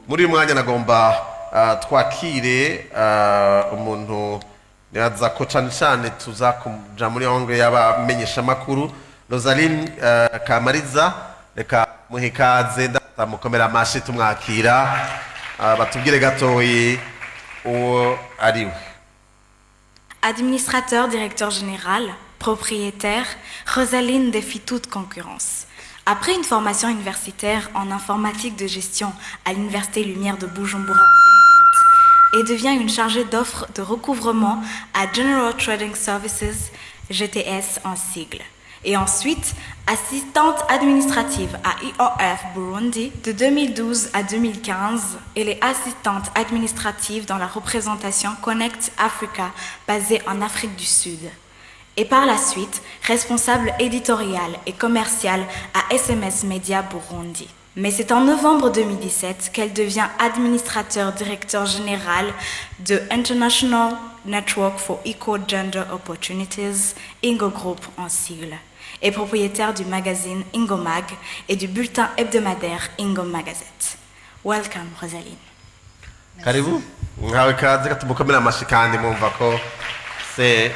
Muri uyu mwanya nagomba twakire umuntu nibaza ko cane cane tuza kuja muri angle y'abamenyeshamakuru, Rosaline Kamariza. Reka muhe ikaze, ndamukomera amashi tumwakira, batubwire gatoyi uwo ari we. Administrateur, directeur général, propriétaire, Rosaline défie toute concurrence. Après une formation universitaire en informatique de gestion à l'Université Lumière de Bujumbura en 2008, et devient une chargée d'offres de recouvrement à General Trading Services, GTS en sigle. Et ensuite, assistante administrative à IOF Burundi de 2012 à 2015. Elle est assistante administrative dans la représentation Connect Africa basée en Afrique du Sud. Et par la suite, responsable éditorial et commercial à SMS Media Burundi. Mais c'est en novembre 2017 qu'elle devient administrateur directeur général de International Network for Equal Gender Opportunities, Ingo Group en sigle, et propriétaire du magazine Ingo Mag et du bulletin hebdomadaire Ingo Magazette. Welcome, Rosaline. Karibu, nkawe ikaze. Katumukomera amashi kandi mumva ko se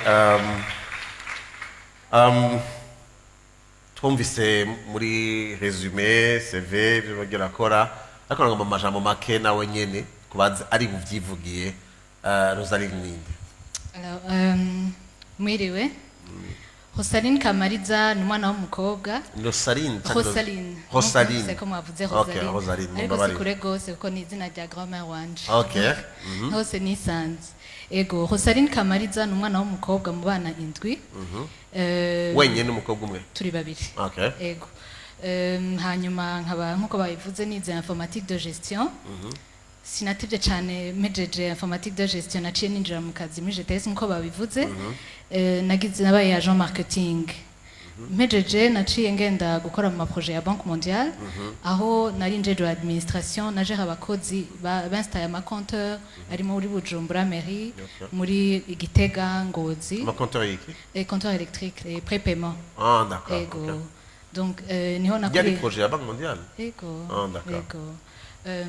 twumvise muri résumé CV ibyo bagira akora, ariko nagomba mu majambo make nawe nyene kubaza ari buvyivugiye. Rosaline ninde? Alors, mwiriwe. Rosaline Kamariza ni umwana w'umukobwa. Rosaline canke Rosaline. Rosaline. C'est comme wavuze. Okay. Rosaline. Rosaline. Ariko si Mumbabarire. kure gose kuko ni izina rya grand-mère wanje. Hose nisanze. Ego, Rosaline Kamariza ni umwana w'umukobwa mu bana indwi. Wenyene umukobwa umwe? Turi babiri. Ego. Hanyuma nkaba, nkuko babivuze, nize informatique de gestion. Sinatevye cane mpejeje informatique de gestion, naciye ninjira mu kazi muri GTS nkuko babivuze. Nagize nabaye agent marketing. Mpejeje naciye ngenda gukora mu ma projet ya Banque Mondiale, aho nari njejwe administration, najera abakozi binstaye ama compteur ari muri Bujumbura mairie, muri Gitega, Ngozi. Ama compteur yiki? Les compteurs électriques, les prépaiements. Ah, d'accord. Ego. Donc niho Yari nakuriye. projet ya Banque Mondiale? Ego. Ah, d'accord. Ego.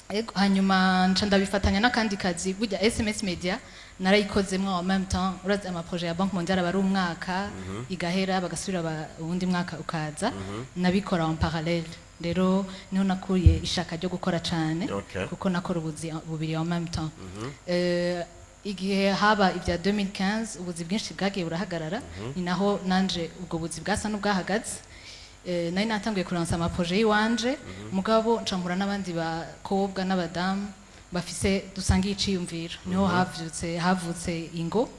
Ego, hanyuma nca ndabifatanya n'akandi kazi. Burya SMS Media narayikozemwo en même temps. Urazi ama projet ya Banque Mondiale aba ari umwaka, igahera, bagasubira uwundi mwaka ukaza. Nabikora en parallèle. Rero niho nakuriye ishaka ryo gukora cane, kuko nakora ubuzi bubiri en même temps. Igihe haba ibya 2015, ubuzi bwinshi bwagiye burahagarara, ni naho nanje ubwo buzi bwasa n'ubwahagaze. Nari natanguye kuransa ama projet yiwanje, mugabo nca mpura n'abandi bakobwa n'abadamu bafise dusangiye iciyumviro. Niho havutse Ingo.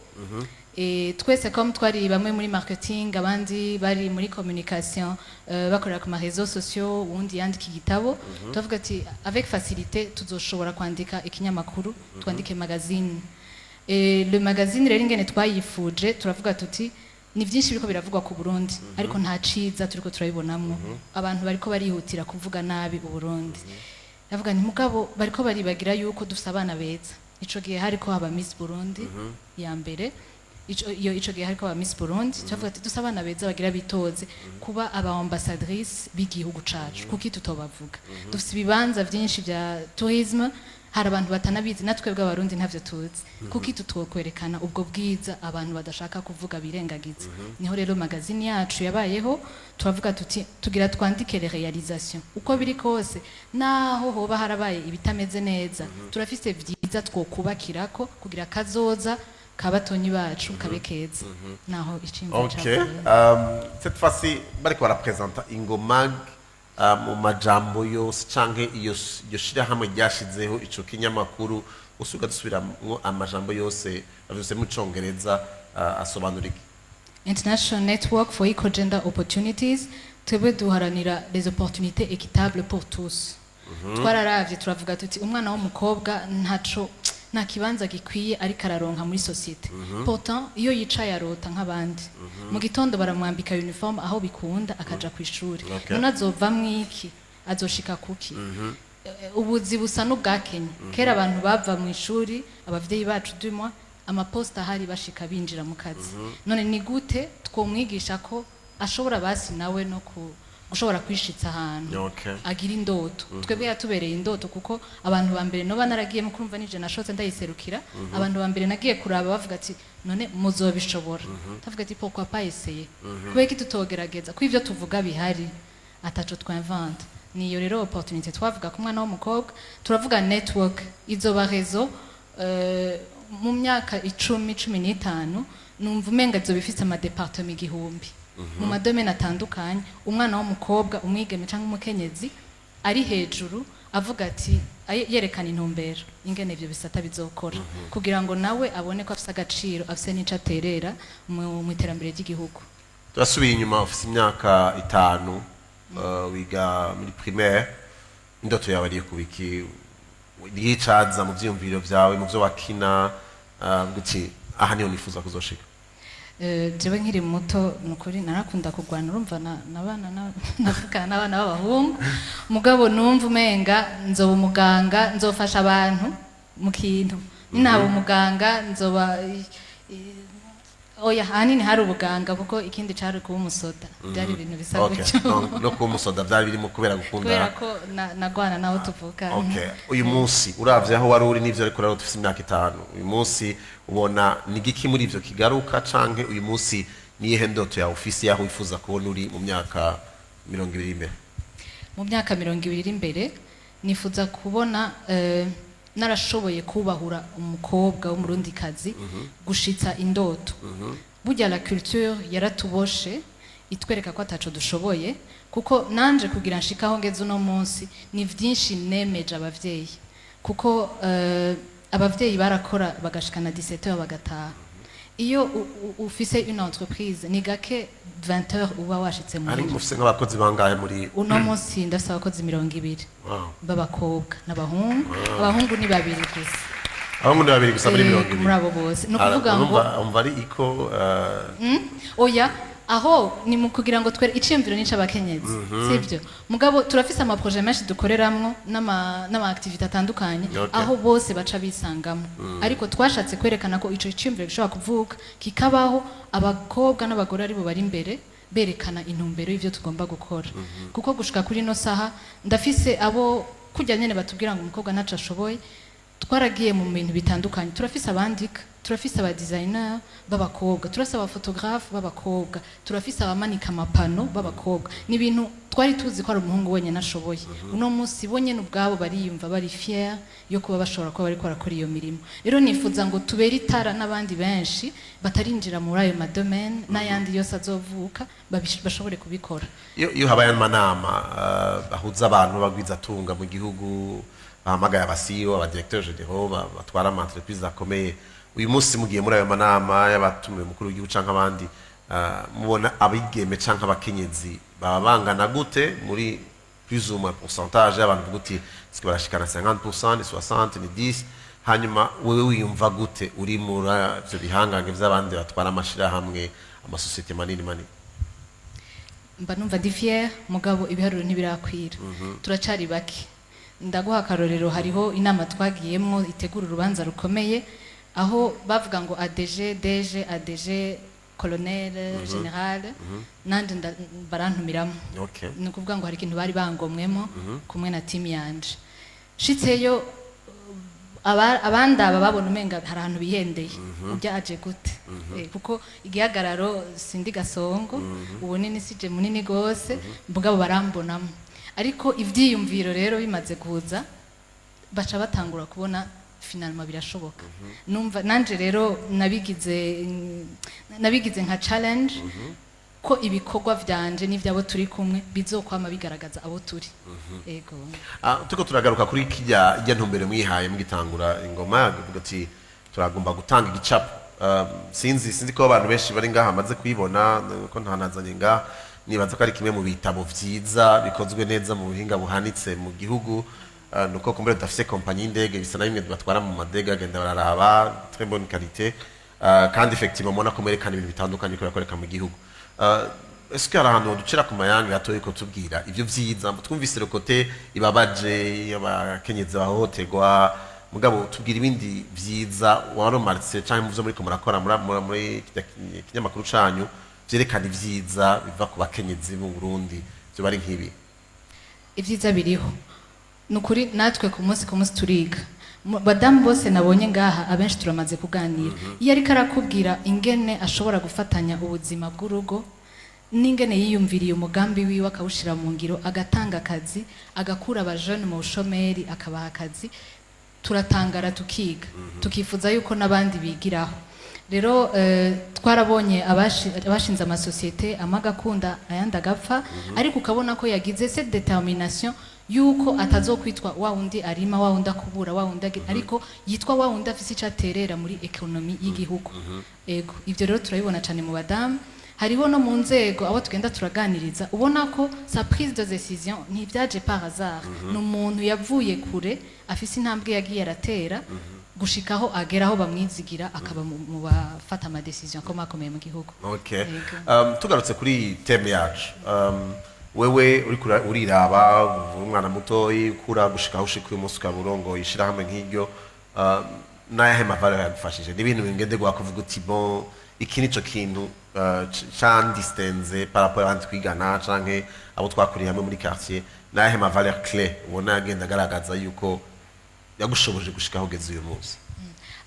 Twese comme twari bamwe muri marketing, abandi bari muri communication, bakorera ku ma réseaux sociaux, uwundi yandika igitabo, tuvuga ati avec facilité tuzoshobora kwandika ikinyamakuru, twandike magazine. Et le magazine rero ingene twayifuje, turavuga tuti ni byinshi biriko biravugwa ku Burundi, ariko nta ciza turiko turabibonamwo. Abantu bariko barihutira kuvuga nabi Uburundi. Ndavuga nti mugabo bariko baribagira yuko dufise abana beza. Ico gihe hariko haba Miss Burundi ya mbere. Ico gihe hariko haba Miss Burundi, turavuga ati dufise abana beza bagira bitoze kuba aba ambassadrice b'igihugu cacu, kuki tutobavuga? Dufise ibibanza vyinshi vya tourisme, hari abantu batanabizi, natwe bw'Abarundi ntavyo tuzi. Kuki tutokwerekana ubwo bwiza abantu badashaka kuvuga, birengagiza? Niho rero magazine yacu yabayeho. Turavuga tuti tugira twandike les réalisations. Uko biri kose, naho hoba harabaye ibitameze neza, turafise vyiza twokubakirako kugira kazoza kabatonyi bacu kabe keza. Naho icimvo cavuye. Cette fois-ci bariko barapresenta Ingomag mu majambo yose canke iyo shirahamwe ryashizeho ico kinyamakuru, usuga dusubiramwo amajambo yose bavyuse mu Congereza, asobanura iki? International Network for Equal Gender Opportunities. Twebwe duharanira les opportunités équitables pour tous. Twararavye turavuga tuti umwana w'umukobwa ntaco, nta kibanza gikwiye ariko araronka muri société. Pourtant iyo yicaye arota nk'abandi. Mu gitondo baramwambika uniforme aho bikunda, akaja ku ishuri. None azovamwo iki? Azoshika kuki? Ubuzi busa n'ubwakenye. Kera abantu bava mu ishuri, abavyeyi bacu dumwa amaposita ahari, bashika binjira mu kazi. None ni gute twomwigisha ko ashobora basi nawe no ku Gushobora kwishitsa ahantu agira indoto. Twebwe yatubereye indoto, kuko abantu ba mbere noba naragiyemo kurumva nije nashotse ndayiserukira. Abantu ba mbere nagiye kuraba bavuga ati: "None muzobishobora?" Ndavuga ati: "Pourquoi pas essayer? Kubera ko tutogerageza, ko ivyo tuvuga bihari, ataco twinvente?" Niyo rero opportunité twavuga ku mwana w'umukobwa. Turavuga network izoba réseau mu myaka 10, 15. Numva umenga izoba ifise ama départements 1000 mu ma domaines atandukanye. Umwana w'umukobwa, umwigeme cyangwa umukenyezi ari hejuru avuga ati yerekana intumbero ingene ivyo bisata bizokora, kugira ngo nawe abone ko afise agaciro, afise n'ico aterera mu iterambere ry'igihugu. Turasubiye inyuma, ufise imyaka 5, wiga muri primaire. Indoto yawe ariyo kubiki yicaza mu vyiyumviro vyawe, mu vyo wakina, uti: "Aha niho nifuza kuzoshika"? Jewe nkiri muto, nukuri narakunda kurwana. Urumva nabana navugana n'abana b'abahungu, mugabo numva umenga nzoba umuganga, nzofasha abantu mu kintu. Ninaba umuganga nzoba oya, ahanini hari ubuganga, kuko ikindi cari kuba umusoda. Byari ibintu bisa gutyo. No kuba umusoda vyari birimo kubera gukunda? Kubera ko nagwana naho tuvuka. Okay. Uyu munsi uravye aho wari uri n'ivyo ariko rero ufise imyaka 5, uyu munsi ubona ni giki muri ivyo kigaruka, canke uyu munsi niyihe ndoto yawe ufise, yaho wifuza kubona uri mu myaka 20 imbere? Mu myaka 20 iri imbere nifuza kubona narashoboye kubahura umukobwa w'umurundikazi gushitsa indoto. Burya la culture yaratuboshe, itwereka ko ataco dushoboye, kuko nanje kugira nshikaho ngeze uno munsi ni vyinshi nemeje abavyeyi, kuko abavyeyi barakora bagashikana 17 heures bagataha. Iyo ufise une entreprise, ni gake 20 heures uba washitse Ari muhira. mufise nk'abakozi bangahe muri? Uno munsi ndafise abakozi 20 b'abakobwa n'abahungu. Abahungu ni babiri gusa. Abahungu ni babiri gusa muri 20? Muri abo bose, ni ukuvuga ngo Umva ari iko Oya, aho ni mu kugira ngo twere iciyumviro n'ic'abakenyezi, sivyo? Mugabo turafise ama projets menshi dukoreramwo n'ama activités atandukanye aho bose baca bisangamo. Ariko twashatse kwerekana ko ico ciyumviro gishobora kuvuka kikabaho, abakobwa n'abagore aribo bari imbere berekana intumbero y'ivyo tugomba gukora. Kuko gushika kuri ino saha ndafise abo kurya nyene batubwira ngo umukobwa ntaco ashoboye. Twaragiye mu bintu bitandukanye: turafise abandika, turafise aba designer b'abakobwa, turafise aba photographe b'abakobwa, turafise abamanika ama panneaux b'abakobwa. Ni ibintu twari tuzi ko ari umuhungu wenyine ashoboye. Uno munsi bo nyene ubwabo bariyumva, bari fier yo kuba bashobora kuba bariko barakora iyo mirimo. Rero nifuza ngo tubere itara n'abandi benshi batarinjira muri ayo ma domaines n'ayandi yose azovuka, bashobore kubikora. Iyo habaye amanama ahuza abantu bagwizatunga mu gihugu, bahamagaye aba CEO, aba directeurs généraux batwara ama entreprise akomeye, uyu munsi mugiye muri ayo manama y'abatumiwe mukuru w'igihugu canke abandi, mubona abigeme canke abakenyezi baba bangana gute muri plus ou moins pourcentage y'abantu? Uvuga uti sike barashikana 50%, ni 60, ni 10? Hanyuma wewe wiyumva gute uri muri ivyo bihangange vy'abandi batwara amashirahamwe, amasosiyete manini manini? Mba numva ndi fier, mugabo ibiharuro ntibirakwira, turacari bake. Ndaguha akarorero: hariho inama twagiyemwo itegura urubanza rukomeye, aho bavuga ngo ADG, DG, ADG, colonel, général, nanje barantumiramo. Ni ukuvuga ngo hari ikintu bari bangomwemo kumwe na team yanje. Nshitseyo, abandaba babona umenga hari ahantu bihendeye, ujya aje gute? Kuko igihagararo sindi gasongo, ubunini sije munini gose, mugabo barambonamo. Ariko ivyiyumviro rero bimaze kuza, baca batangura kubona finalement birashoboka. Numva nanje rero nabigize nka challenge ko ibikorwa vyanje n'ivyabo turi kumwe bizokwama bigaragaza abo turi. Ego. Ah, turiko turagaruka kuri kijya ijya ntumbero mwihaye mugitangura Ingoma, avuga ati turagomba gutanga igicapo. Sinzi ko abantu benshi bari ngaha bamaze kuyibona, ko ntanazanye ngaha. Nibaza ko ari kimwe mu bitabo vyiza bikozwe neza mu buhinga buhanitse mu gihugu. Nuko kumbure tudafise kompanyi y'indege, bisa na bimwe batwara mu madege, bagenda bararaba très bonne qualité. Kandi effectivement mubona ko mwerekana ibintu bitandukanye biriko birakoreka mu gihugu. Est-ce que hari ahantu ducira ku mayange gatoya ko tubwira ivyo vyiza twumvise, le côté ibabaje abakenyezi bahohoterwa, mugabo tubwira ibindi vyiza waromaritse canke mu vyo muriko murakora muri kirya kinyamakuru canyu vyerekana ivyiza biva ku bakenyezi b'u Burundi? Vyoba ari nk'ibi? Ibyiza biriho, ni ukuri, natwe ku munsi turiga. Badamu bose nabonye ngaha, abenshi turamaze kuganira. Iyo ariko arakubwira ingene ashobora gufatanya ubuzima bw'urugo n'ingene yiyumviriye umugambi wiwe, akawushira mu ngiro, agatanga akazi, agakura abajene mu bushomeri, akabaha akazi, turatangara, tukiga, tukifuza yuko n'abandi bigiraho. Rero twarabonye abashinze amasosiyete, amwe agakunda, ayandi agapfa, ariko ukabona ko yagize cette détermination yuko atazokwitwa wa wundi arima, wa wundi akubura, wa wundi ariko yitwa wa wundi afise ico aterera muri économie y'igihugu. Ego, ivyo rero turabibona cyane mu badamu. Hariho no mu nzego abo tugenda turaganiriza, ubona ko sa prise de décision ntibyaje par hasard. Ni umuntu yavuye kure, afise intambwe yagiye aratera gushikaho agera aho bamwizigira, akaba mu bafata ama décisions akomakomeye mu gihugu. Okay. Yego. Tugarutse kuri thème yacu, wewe uriko uriraba uri umwana mutoyi, ukura gushika aho ushika uyu munsi, ukaba urongoye ishirahamwe nk'iryo, n'ayahe ma valeurs yagufashije n'ibintu bingenderwa kuvuga uti: "Bon, iki nico kintu candistenze par rapport abandi twigana canke abo twakuriye hamwe muri quartier"? N'ayahe ma valeurs clé ubona yagenda agaragaza yuko yagushoboje gushika aho ugeze uyu munsi?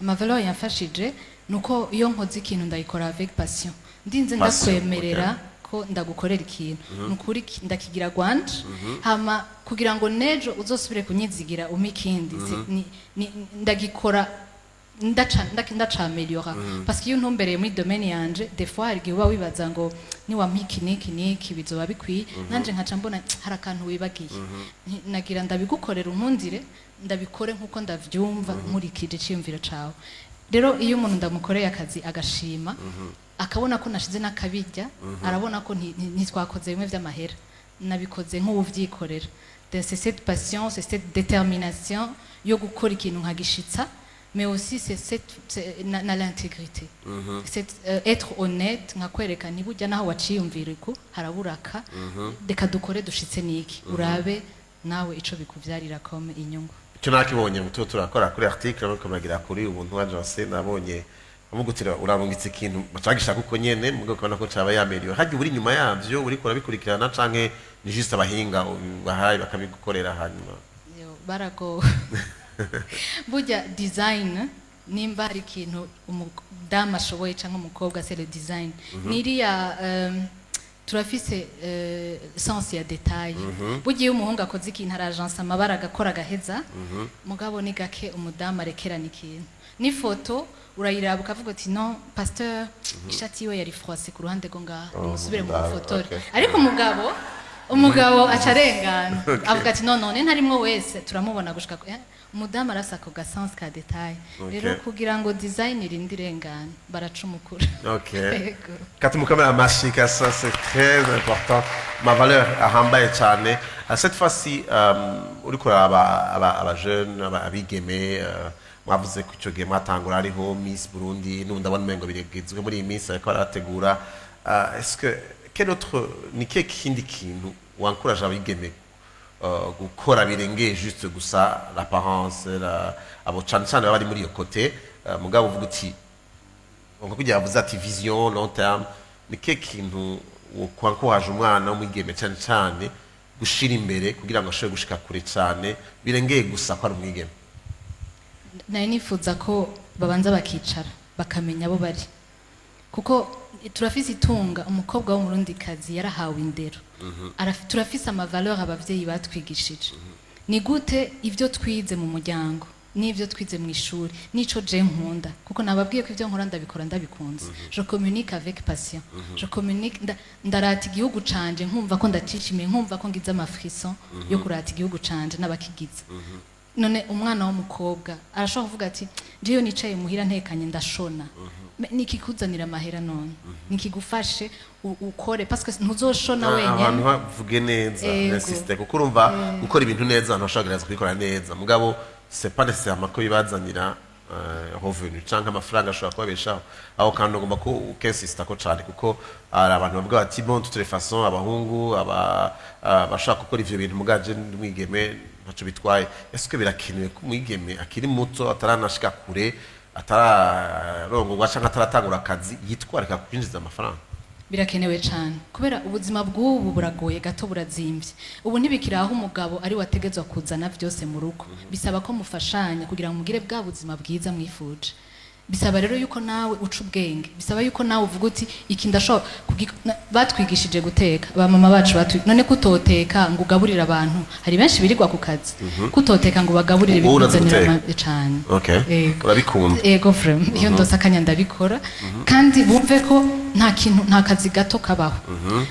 Ama valeurs yamfashije nuko iyo nkoze ikintu ndayikora avec passion. Ndinze Passion, ndakwemerera ko ndagukorera ikintu, nukuri ndakigira gwanje, hama kugira ngo nejo uzosubire kunyizigira umpe ikindi. Ndagikora ndaca améliorer, parce que iyo ntumbereye muri domaine yanje, des fois hari igihe uba wibaza ngo niwampa iki n'iki n'iki bizoba bikwiye, nanje nkaca mbona hari akantu wibagiye. Nagira ndabigukorera, unkundire ndabikore nkuko ndavyumva, nkurikije iciyumviro cawe. Rero iyo umuntu ndamukoreye akazi agashima, akabona ko nashize n'akabirya, arabona ko ntitwakoze bimwe vy'amahera, nabikoze nk'uwuvyikorera. Donc, c'est cette passion, c'est cette détermination yo gukora ikintu nkagishitsa, mais aussi c'est cette na l'intégrité, c'est être honnête, nkakwereka niba ujya naho waciyumvira iku haraburaka, reka dukore dushitse niki, urabe nawe ico bikuvyarira comme inyungu. Icyo nakibonye muto turakora kuri article ariko muragira kuri ubuntu agence, nabonye amugutira urarungitse ikintu bacagishaka uko nyene, mugo kubona ko caba yameliwe hajya uri inyuma yavyo, uriko urabikurikirana, canke ni juste abahinga bahaye bakabigukorera hanyuma? Yo, baragowe. Burya design, nimba hari ikintu umudamu ashoboye cyangwa umukobwa, c'est le design. Niriya turafise sens ya détail. Burya iyo umuhungu akoze ikintu, arajansa amabara, agakora, agaheza. Mugabo ni gake umudamu arekerana ikintu. N'ifoto urayiraba ukavuga uti: "Non, pasteur, ishati yiwe yari froissée ku ruhande rwo ngaha, nimusubire mu mufotore." Ariko umugabo aca arengana, avuga ati: "Non, none ntarimwo wese turamubona gushika umudamu arasa ako ga sens ka détail." Rero kugira ngo design irinde irengana, baracumukura. Yego. Kati mukomere amashi, ça c'est très important, ma valeur ahambaye cyane. Cette fois-ci, uriko uraba aba jeune, abigeme, mwavuze ko icyo gihe mwatangura hariho Miss Burundi, n'ubu ndabona umengo birigizwe muri iyi minsi ariko barategura. Est-ce que quel autre, ni kihe kindi kintu wankuraje abigeme gukora birengeye juste gusa l'apparence, abo cane cane baba bari muri iyo côté, mugabo uvuga uti nko kugira yavuze ati vision long terme, ni kihe kintu wankuraje umwana w'umwigeme cyane cyane gushira imbere kugira ngo ashobore gushika kure cyane birengeye gusa ko ari umwigeme? Nari nifuza ko babanza bakicara, bakamenya abo bari, kuko turafise itunga. Umukobwa w'umurundikazi yarahawe indero. Turafise ama valeurs abavyeyi batwigishije. Ni gute ibyo twize mu muryango n'ibyo twize mu ishuri n'ico je nkunda? Kuko nababwiye ko ibyo nkora ndabikora ndabikunze. Je communique avec passion, je communique, ndarata igihugu canje nkumva ko ndacishimiye, nkumva ko ngize ama frissons yo kurata igihugu canje n'abakigize. None umwana w'umukobwa arashobora kuvuga ati: "Njyewe nicaye muhira ntekanye, ndashona." Nikikuzanira amahera none nikigufashe ukore, parce que ntuzoshona Abantu wenyene. Bavuge neza. Ego. Insiste, kuko urumva gukora ibintu neza, abantu bashobora kugerageza kubikora neza, mugabo c'est pas nécessairement ko bibazanira revenu canke amafaranga ashobora kubabeshaho. Aho kandi ugomba ko ukinsista ko cane, kuko hari abantu bavuga bati: "Bon, toutes les façons abahungu aba bashaka gukora ivyo bintu, mugaje mwigeme ntaco bitwaye." Est-ce que birakenewe ko umwigeme akiri muto, ataranashika kure, atararongorwa canke ataratangura akazi, yitwarika kwinjiza amafaranga? Birakenewe cyane, kubera ubuzima bw'ubu buragoye gato, burazimbye. Ubu ntibikiri aho umugabo ari wategetswe kuzana byose mu rugo. Bisaba ko mufashanya kugira ngo mugire bwa buzima bwiza mwifuje. Bisaba rero yuko nawe uca ubwenge, bisaba yuko nawe uvuga uti: "Iki ndashobora Batwigishije guteka, ba mama bacu none kutoteka ngo ugaburire abantu? Hari benshi birirwa ku kazi, kutoteka ngo bagaburire Wowe urazi bikuzanira guteka? Cane. Okay. Yego. Urabikunda? Ego, vraiment, iyo ndose akanya ndabikora. Kandi bumve ko nta kintu, nta kazi gato kabaho.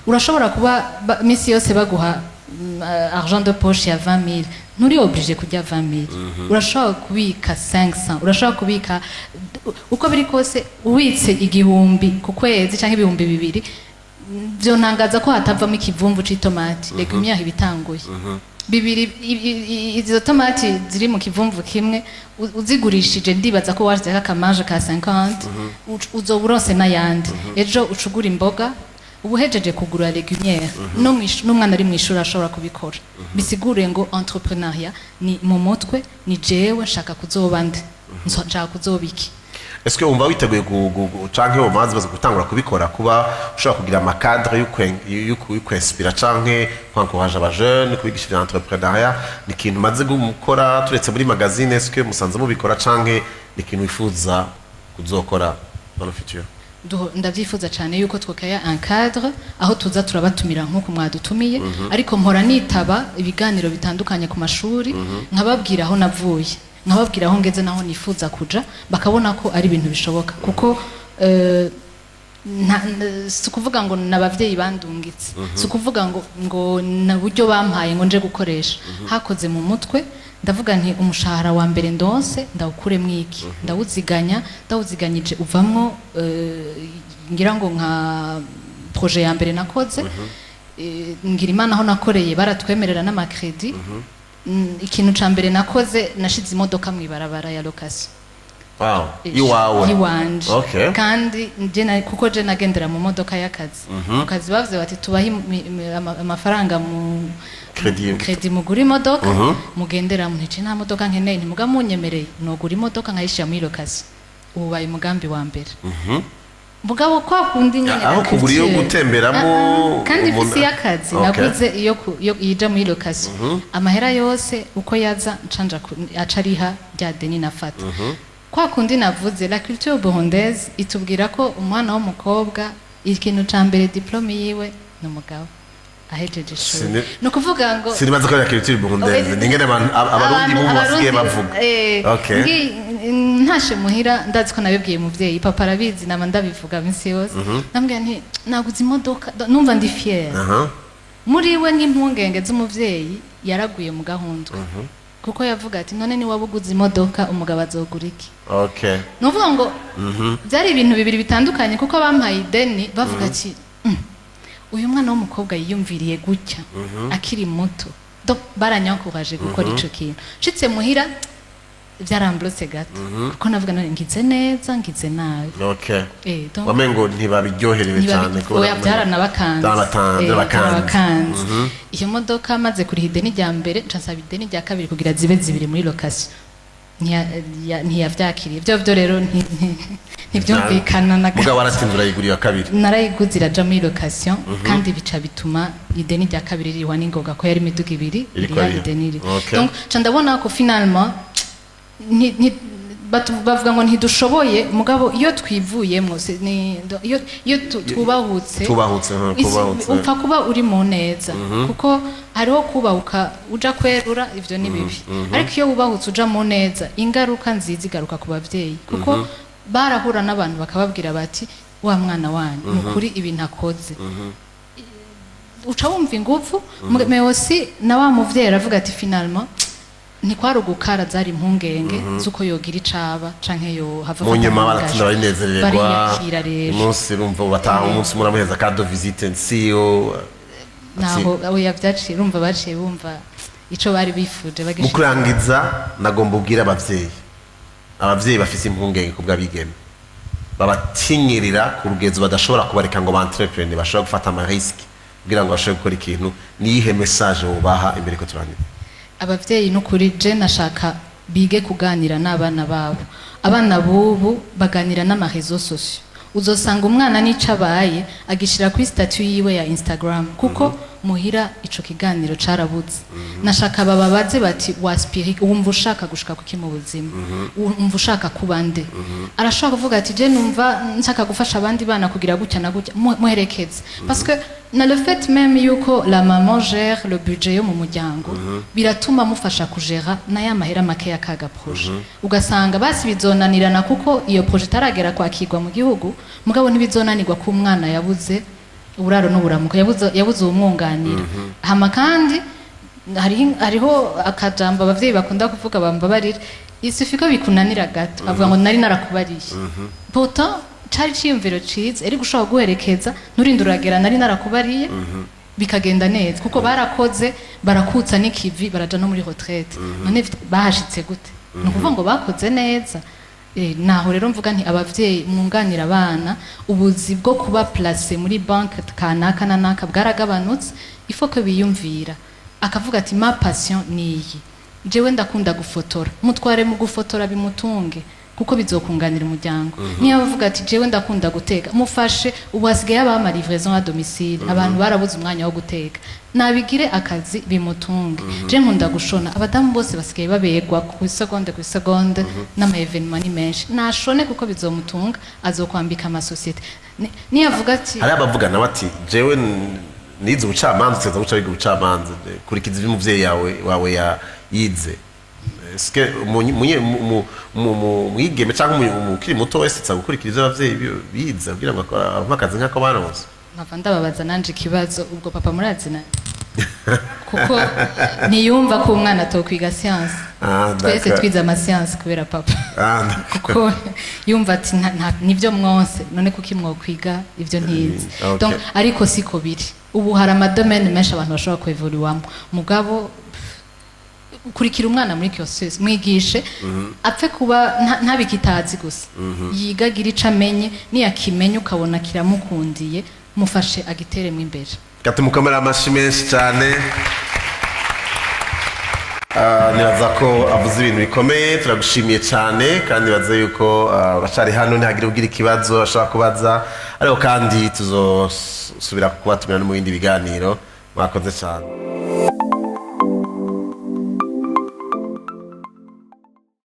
Urashobora kuba misi yose baguha argent de poche ya 20 000, nturi obligé kurya 20 000. Urashobora kubika 500, urashobora kubika, uko biri kose ubitse 1000 ku kwezi cyangwa 2000, vyontangaza ko hatavamo ikivumvu c'itomati. Légumière ibitanguye bibiri, izo tomati ziri mu kivumvu kimwe, uzigurishije, ndibaza ko washizeko akamanje ka 50, uzoba uronse n'ayandi. Ejo ucugura imboga, uba uhejeje kugura légumière. No n'umwana ari mw'ishuri ashobora kubikora. Bisigure ngo entrepreneuriat ni mu mutwe, ni jewe nshaka kuzoba nde, nshaka kuzoba iki. Est-ce que wumva witeguye canke umaze baza gutangura kubikora, kuba ushobora kugira ama cadre y'ukwinspira canke kwencourager aba jeunes, kubigisha ivya entrepreneuriat? Ni ikintu umaze gukora turetse muri magazine? Est-ce que musanze mubikora, canke ni ikintu wifuza kuzokora dans le futur? Ndavyifuza cyane yuko twokaya un cadre aho tuza turabatumira nk'uko mwadutumiye. Ariko mpora nitaba ibiganiro bitandukanye ku mashuri, nkababwira aho navuye, nkababwira aho ngeze naho nifuza kuja, bakabona ko ari ibintu bishoboka. Kuko si ukuvuga ngo ni abavyeyi bandungitse, si ukuvuga ngo na buryo bampaye ngo nje gukoresha. Hakoze mu mutwe, ndavuga nti: "Umushahara wa mbere ndonse ndawukuremwo iki?" Ndawuziganya, ndawuziganyije uvamwo ngira ngo nka projet ya mbere nakoze. Ngira Imana, aho nakoreye baratwemerera n'ama crédits. Ikintu ca mbere nakoze, nashize imodoka mw'ibarabara ya location. Iwawe? Iwanje. Kandi nje kuko je nagendera mu modoka y'akazi. Mu kazi bavuze bati: "Tubahe amafaranga mu Crédit. crédit, mugura imodoka mugendera." Ntici nta modoka nkeneye, ntimuga munyemereye nogura imodoka nkayishira muri location. Ubu baye umugambi wa mbere. Mugabo kwa kundi nyene Aho la kugura iyo culture. gutemberamo, Ah, ah, kandi mfise iy'akazi. Naguze iyo iyo ija muri location. Amahera yose uko yaza ncanja aca ariha rya deni nafata. Kwa kundi navuze, la culture burundaise itubwira ko umwana w'umukobwa ikintu ca mbere, diplôme yiwe ni umugabo ahejeje ishuri. Ni ukuvuga ngo Sinibaza ko ari culture burundaise, ni ingene Abarundi bubu basigaye bavuga. Ntashe muhira, ndazi ko nabibwiye umuvyeyi, papa arabizi, nama ndabivuga minsi yose. Ndamubwira nti: "Naguze imodoka," numva ndi fière. Muri we, nk'impungenge z'umuvyeyi, yaraguye mu gahundwe, kuko yavuga ati: "None niwaba uguze imodoka, umugabo azogura iki?" Ni ukuvuga ngo byari ibintu bibiri bitandukanye, kuko bampaye ideni bavuga ati: Uyu mwana w'umukobwa yiyumviriye gutya akiri muto." Donc baranyankuraje gukora ico kintu. Nshitse muhira byaramblotse gato, kuko navuga: "None ngize neza, ngize nabi?" Donc Wamengo ntibabiryoherewe cyane kubera oya, byaranabakanze. Byarabakanze. Byarabakanze. Iyo modoka, maze kuriha ideni rya mbere, nca nsaba ideni rya kabiri kugira zibe zibiri muri location. Ntiyavyakiriye byo rero, ntibyumvikana na gato. Mugabo waratsinze, urayigura iya kabiri. Narayiguze, iraja muri location, kandi bica bituma ideni rya kabiri ririwa n'ingoga, ko yari imiduga ibiri Iriko iriha ariha. ideni iri. Donc nca ndabona ko finalement bavuga ngo ntidushoboye, mugabo iyo twivuyemwo iyo twubahutse Tubahutse, kubahutse. Upfa kuba uri mu neza, kuko hariho kubahuka uja kwerura, ivyo ni bibi. Ariko iyo wubahutse uja mu neza, ingaruka nziza igaruka ku bavyeyi, kuko barahura n'abantu bakababwira bati: "Wa mwana wanyu ni ukuri ibintu akoze." Uca wumva inguvu, mais aussi na wa muvyeyi aravuga ati: "Finalement ntikwari ugukara, zari impungenge z'uko yogira icaba canke yo hava Mu afata nyuma nk'umugasho." baratsinda, barinezererwa. Bariyakira rero. Umunsi urumva bataha, umunsi muramuheza carte de visite CEO. Naho oya, vyaciye, urumva baciye bumva ico bari bifuje Mu bagishitse. kurangiza, nagomba ubwira abavyeyi bafise impungenge ku bw'abigeme, babatinyirira ku rugezo badashobora kubareka ngo ba entreprendre, bashobora gufata ama risques kugira ngo bashobore gukora ikintu. Niyihe message wobaha imbere ko turangiza? Abavyeyi, n'ukuri je nashaka bige kuganira n'abana babo. Abana bubu baganira n'ama réseaux sociaux. Uzosanga umwana n'ico abaye agishira kuri statut yiwe ya Instagram, kuko muhira ico kiganiro carabuze. Nashaka bababaze bati: "Waspiri, wumva ushaka gushika kuki mu buzima? Wumva ushaka kuba nde?" Arashobora kuvuga ati: "Je numva nshaka gufasha abandi bana kugira gutya na gutya." Muherekeze, parce que na le fait même yuko la maman gère le budget yo mu muryango biratuma mufasha kujera na ya mahera make ya kaga projet. Ugasanga basi bizonanirana kuko iyo projet itaragera kwakirwa mu gihugu, mugabo ntibizonanirwa ko umwana yabuze uburaro n'uburamuko, yabuze uwumwunganira. Hama kandi hariho akajambo abavyeyi bakunda kuvuga, bambabarira, isufi ko bikunanira gato, avuga ngo: "Nari narakubariye." Pourtant cari ciyumviro ciza, eri gushobora guherekeza, nturinde uragera "nari narakubariye", bikagenda neza, kuko barakoze, barakutsa n'ikivi, baraja no muri retraite. None bahashitse gute? Ni ukuvuga ngo bakoze neza. Naho rero mvuga nti abavyeyi mwunganira abana. Ubuzi bwo kuba placé muri banque kanaka na naka bwaragabanutse. Il faut que biyumvira, akavuga ati: "Ma passion ni iyi, jewe ndakunda gufotora." Mutware mu gufotora, bimutunge, kuko bizokunganira umuryango. Niyo avuga ati: "Jewe ndakunda guteka", mufashe. Ubu hasigaye habaho ama livraison à domicile, abantu barabuze umwanya wo guteka. Nabigire akazi, bimutunge. Je nkunda gushona, abadamu bose basigaye baberwa ku isegonde ku isegonde, n'ama événements ni menshi. Nashone, kuko bizomutunga, azokwambika amasosiyete. Niyo avuga ati Hari abavuga nawe ati: "Jewe nize ubucamanza, uteza guca wiga ubucamanza, kurikiza ibyo umuvyeyi wawe yize." Eske umwigeme cyangwa umukiri muto wese aza gukurikira ivyo abavyeyi bize kugira ngo aronke akazi nk'ako baronse? Nkava ndababaza nanje ikibazo: ubwo papa murazina? Kuko ntiyumva ko umwana atokwiga science. Ah, Twese d'accord. twize ama sciences kubera papa, Ah, d'accord. kuko yumva ati: "Nibyo mwonse, none kuki mwokwiga ibyo ntize?" Donc ariko siko biri. Ubu hari ama domaines menshi abantu bashobora kuevoluwamo. Mugabo kurikira umwana muri cursus, mwigishe apfe kuba ntabikitazi gusa, yiga agira ico amenye. Niyakimenya ukabona kiramukundiye, mufashe agiteremo imbere. Gatumukomera amashi menshi cyane. Ah, nibaza ko avuze ibintu bikomeye. Turagushimiye cyane, kandi nibaza yuko uracari hano, ntihagire ugira ikibazo ashobora kubaza. Ariko kandi tuzosubira kubatumira no mu bindi biganiro. Mwakoze cyane.